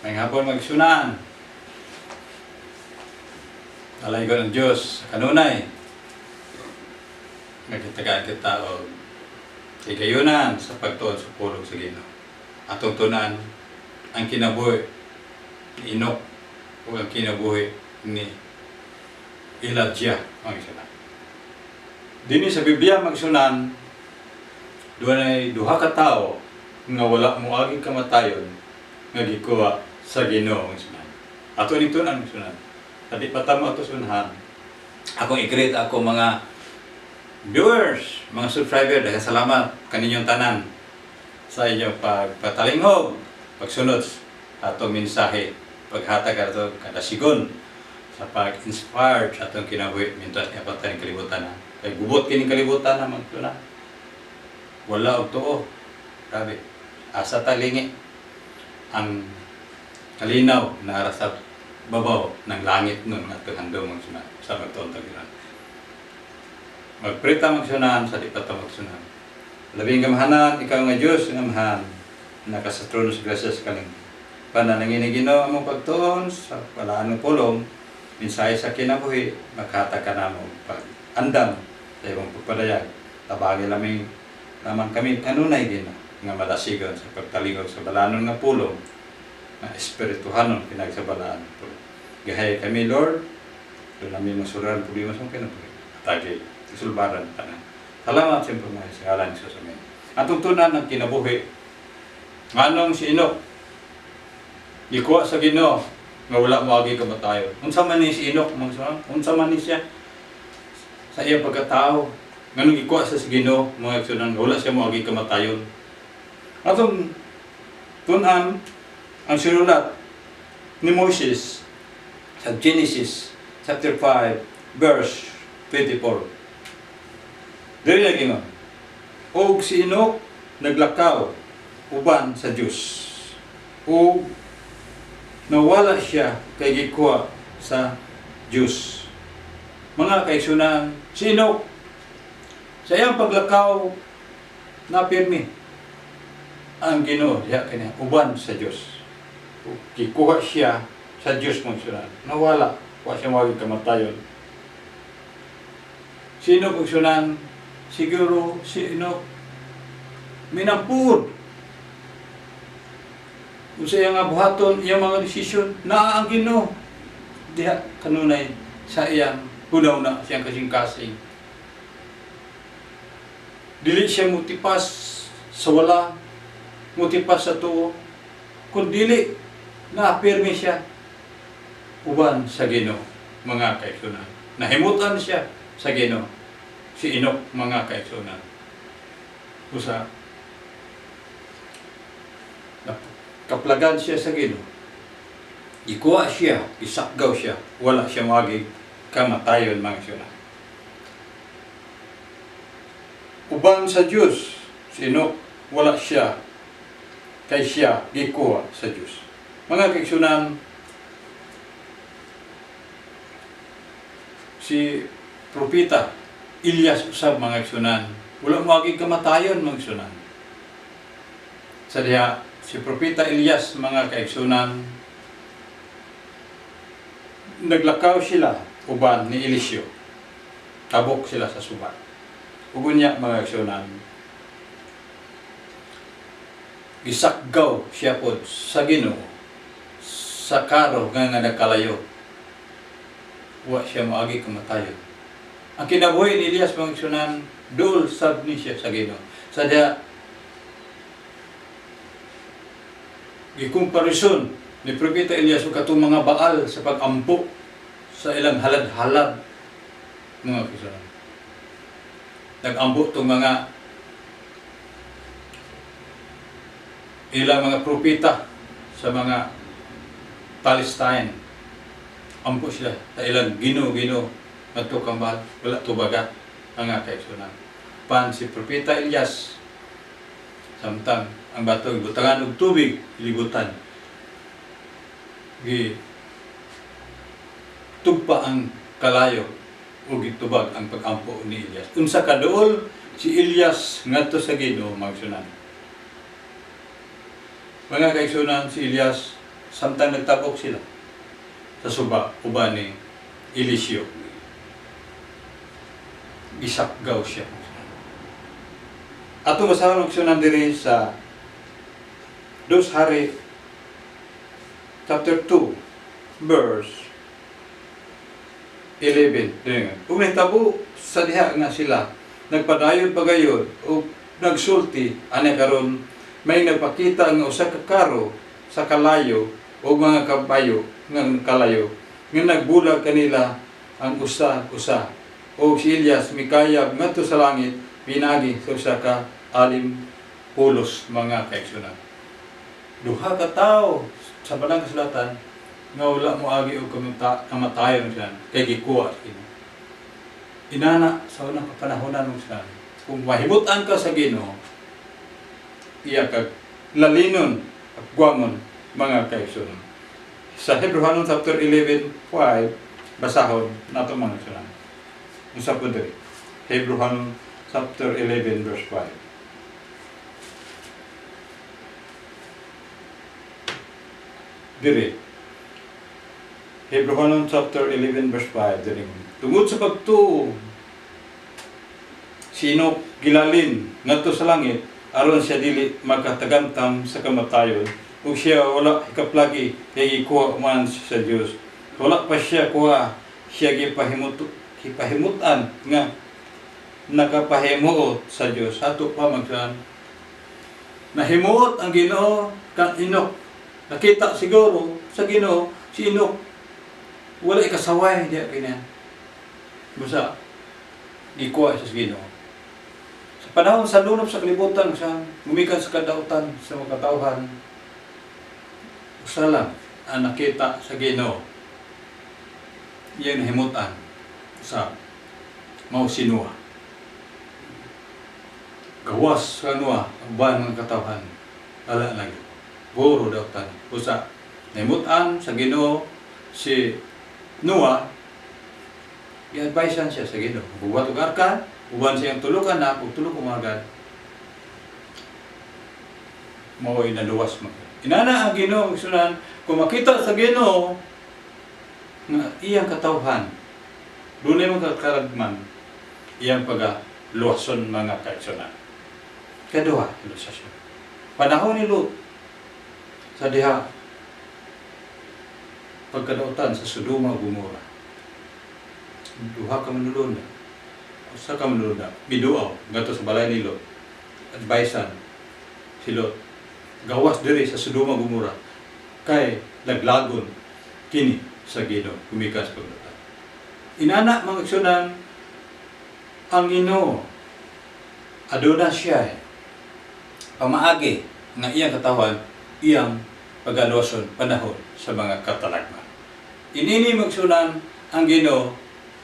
Maayong hapon, mga igsuonan. Dalaygon ang Diyos sa kanunay. Nagkitagaan kita og higayunan sa pagtuon sa pulong sa Ginoo. Atong tun-an ang kinabuhi ni Enoch o ang kinabuhi ni Elijah, mga igsuonan. Dini sa Biblia, mga igsuonan, dunay duha ka tawo nga wala moagi kamatayon nga gikuha sa Ginoo, mga igsuonan. Ato ning tun-an, mga igsuonan. Dili pa ta mo ato sunhan. Akong i-greet ako mga viewers, mga subscriber, dahil salamat kaninyong tanan sa inyong pagpatalinghog, pagsunod sa atong mensahe, paghatag ato kadasigon sa pag-inspire sa atong kinabuhi mientras nga pa ning kalibutan na. Kay gubot kining kalibutan na, mga igsuonan. Wala og tuo. Grabe. Asa talingi ang kalinaw na ara sa babaw ng langit nun nga atong handom, mga igsuonan, sa magtuon ta ginan. Magpray ta, mga igsuonan, sa di pa ta magsunan. Labing gamhanan, ikaw nga Diyos nga Amahan, naka sa trono sa grasya sa kaling. Panalangin ni Ginoo among pagtuon sa balaan ng pulong, mensahe sa kinabuhi, maghatag ka namo pag andam sa imong pagpadayag. Tabagi laming naman kami kanunay, Ginoo, nga madasigon sa pagtalingog sa balanon nga pulong, nga espirituhanon pinag sa balaan nga pulong. Gahay kami, Lord, doon namin masuran problema sa kinabuhi. Atagi, isulbaran tanan. Salamat sa iyong sa ngalan ni Jesus. Amen. Atong tun-an ng kinabuhi. Nganong si Enoch gikuha sa Ginoo nga wala moagi kamatayon? Unsa man ni si Enoch, mga igsoon? Unsa man ni siya sa iyang pagkatao? Nganong gikuha sa Ginoo, mga igsoon, nga wala siya moagi kamatayon? Atong tun-an ang sinulat ni Moses sa Genesis chapter 5 verse 24. Diri nagingon, "Og si Enoch naglakaw uban sa Dios. Ug nawala siya kay gikuha sa Dios." Mga kaigsuonan, si Enoch sa iyang paglakaw napirmi ang Ginoo diha kaniya uban sa Dios. Ug gikuha siya sa Dios, mga igsuonan. Nawala, wa siya moagi kamatayon. Si Enoch, igsuonan, siguro si Enoch minampuod. Kung sa iyang nga buhaton, iyang mga desisyon, naa ang Ginoo diha kanunay sa iyang hunaw-na, siyang kasing-kasing. Dili siya mutipas sa wala, mutipas sa tuo, kung dili, na-pirmi siya uban sa Ginoo, mga kaigsuonan. Nahimutan siya sa Ginoo, si Enoch, mga kaigsuonan. Usa, kaplagan siya sa Ginoo. Ikuha siya, isakgaw siya, wala siya moagi kamatayon, mga igsuonan. Uban sa Diyos, si Enoch, wala siya, kay siya gikuha sa Diyos. Mga kaigsuonan, si Propeta Elias usab, mga igsuonan, wala moagi kamatayon, mga igsuonan. Sa diha, si Propeta Elias, mga kaigsuonan, naglakaw sila uban ni Eliseo. Tabok sila sa suba. Ug unya, mga igsuonan, gisakgaw siya pod sa Ginoo sa karo nga nga nagkalayo. Wa siya moagi kamatayon. Ang kinabuhi ni Elias, mga igsuonan, duol sab ni siya sa Ginoo. Sa diha, gikomparison ni Propeta Elias ug katong mga Baal sa pag-ampo sa ilang halad-halad, mga kaigsuonan. Nag-ampo tong mga ilang mga propeta sa mga Palestine. Ampo sila sa ilang Ginoo-Ginoo ngadto kang Baal, wala tubaga, mga kaigsuonan. Pan si Propeta Elias, samtang ang bato gibutangan og tubig, ilibutan, gi tugpa ang kalayo ug gitubag ang pag-ampo ni Elias. Unsa kaduol si Elias ngadto sa Ginoo, mga igsuonan. Mga kaigsuonan, si Elias Samtang nagtabok sila sa suba uban ni Eliseo. Gisakgaw siya. Ato basahon og sunan diri sa Dos Hari chapter 2 verse 11. Dili nga. Ug nahitabo sa diha nga sila nagpadayon pagayod ug nagsulti ani karon, may nagpakita nga usa ka karo sa kalayo ug mga kabayo nga kalayo nga nagbulag kanila ang usa usa, ug si Elias mikayab ngadto sa langit pinaagi sa usa ka alim pulos, mga kaigsunan. Duha ka tawo sa Balang Kasulatan nga wala mo agi og kamatayon siya kay gikuha sa Ginoo. Inana sa unang kapanahonan mo siya, kung mahimutan ka sa Ginoo, iya kag lalinon at guwangon, mga kaigsunan. Sa Hebreohanon chapter 11:5, basahon nato, mga kaigsunan. Unsa po diri? Hebreohanon chapter 11 verse 5. Diri. Hebreohanon chapter 11 verse 5 diri. Tungod sa pagtuo, si Enoch gilalin ngadto sa langit aron siya dili makatagamtam sa kamatayon, ug siya wala hikaplagi kay gikuha man siya sa Dios. Wala pa siya kuha, siya gipahimut-an nga nakapahimuot sa Dios. Ato pa magsan nahimuot ang Ginoo kang Enoch. Nakita siguro sa Ginoo si Enoch, wala ikasaway diya kanya. Basta gikuha siya sa Ginoo. Sa panahon sa lunop sa kalibutan, sa gumikan sa kadautan sa mga katawhan, usa lang ang nakita sa Ginoo. Iyang nahimutan sa mao si Noah. Gawas sa Noah ang uban mga katawhan. Ala lagi. Puro dautan. Usa nahimutan sa Ginoo si Noah, i-advisean siya sa Ginoo. Buhat og arka, uban siyang tulo ka anak, ug tulo ka mga mao'y naluwas mo. Inana ang Ginoo sunan, kung makita sa Ginoo nga iyang katawhan dunay mga karagman, iyang paga luwason, mga kaigsunan. Kaduha, ilustrasyon. Panahon ni Lot sa diha pagkadautan sa Sodoma ug Gomora. Duha ka manulunda. Usa ka manulunda, miduaw ngadto sa balay ni Lot. Advisean si Lot. Gawas diri sa Sodoma ug Gomora kay laglagon kini sa Ginoo gumikan sa pagdautan. Inana, mga igsunan, ang Ginoo aduna siya pamaagi nga iyang katawan iyang pagaluwason panahon sa mga katalagman. Inini, magsunan, ang Ginoo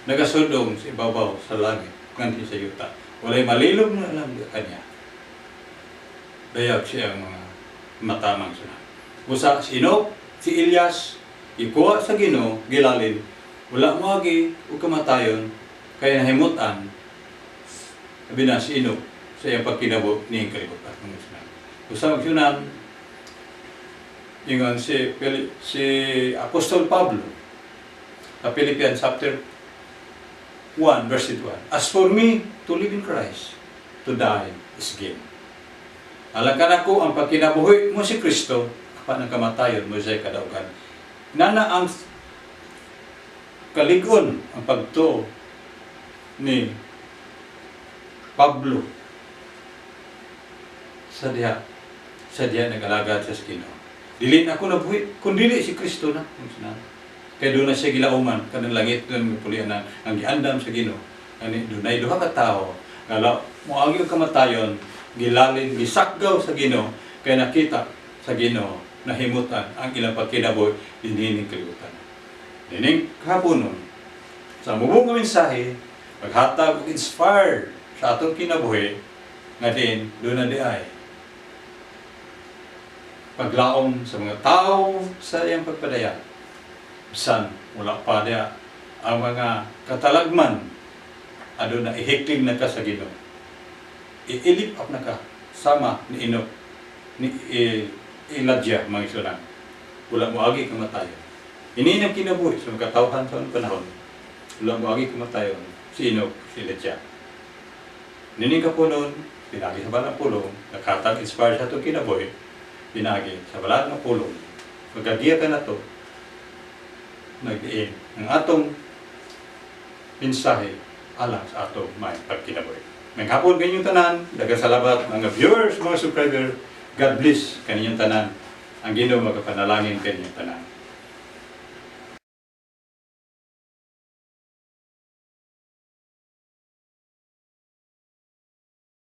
nagasudong sa ibabaw sa langit nganhi sa yuta. Walay malilom na alam kanya. Dayag siya ang mga matamang sunan. Busa si Enoch, si Elias, ikuha sa Ginoo, gilalin, wala moagi og kamatayon kay nahimutan sabi na si Enoch sa iyang pagkinabuhi ning kalibutan, mga sunan. Usa, magsunan, ingon si Apostol Pablo sa Philippians chapter 1 verse 1. "As for me, to live in Christ, to die is gain." Alang kanako ang pagkinabuhi mao si Kristo, apan ang kamatayon mao siya'y kadaugan. Nana ang kalig-on ang pagtuo ni Pablo sa diha nag-alagad sa Ginoo. Dili na ako nabuhi, kun dili si Kristo na. Kay doon na siya gilauman kanang langit, doon pulian na ang giandam sa Ginoo. Ani dunay duha ka tawo nga moagi og kamatayon, gilalin, gisakgaw sa Ginoo kay nakita sa Ginoo, nahimutan ang ilang pagkinabuhi dinhining kalibutan. Dining kahaponon, sa mubong nga mensahe, paghatag og inspired sa atong kinabuhi nga din doon na di ay paglaom sa mga tao sa iyang pagpadaya. Bisan wala pa diya ang mga katalagman, aduna ihikling na ka sa Ginoo. I-lift up na ka sama ni Enoch, ni Elijah, mga isunan. Wala moagi kamatayon. Ini ang kinabuhi sa mga katawhan sa unang panahon. Wala moagi kamatayon. Si Enoch, si Elijah. Nining kapunon, pinagi sa balaan pulong, nakatag inspire sa atong kinabuhi, pinagi sa balaan nga pulong. Magagiya ka na to, nagdiin ang atong mensahe alang sa atong may pagkinabuhi. Maayong hapon kaninyong tanan, daghang salamat mga viewers, mga subscriber. God bless kaninyong tanan. Ang Ginoo magapanalangin kaninyong tanan.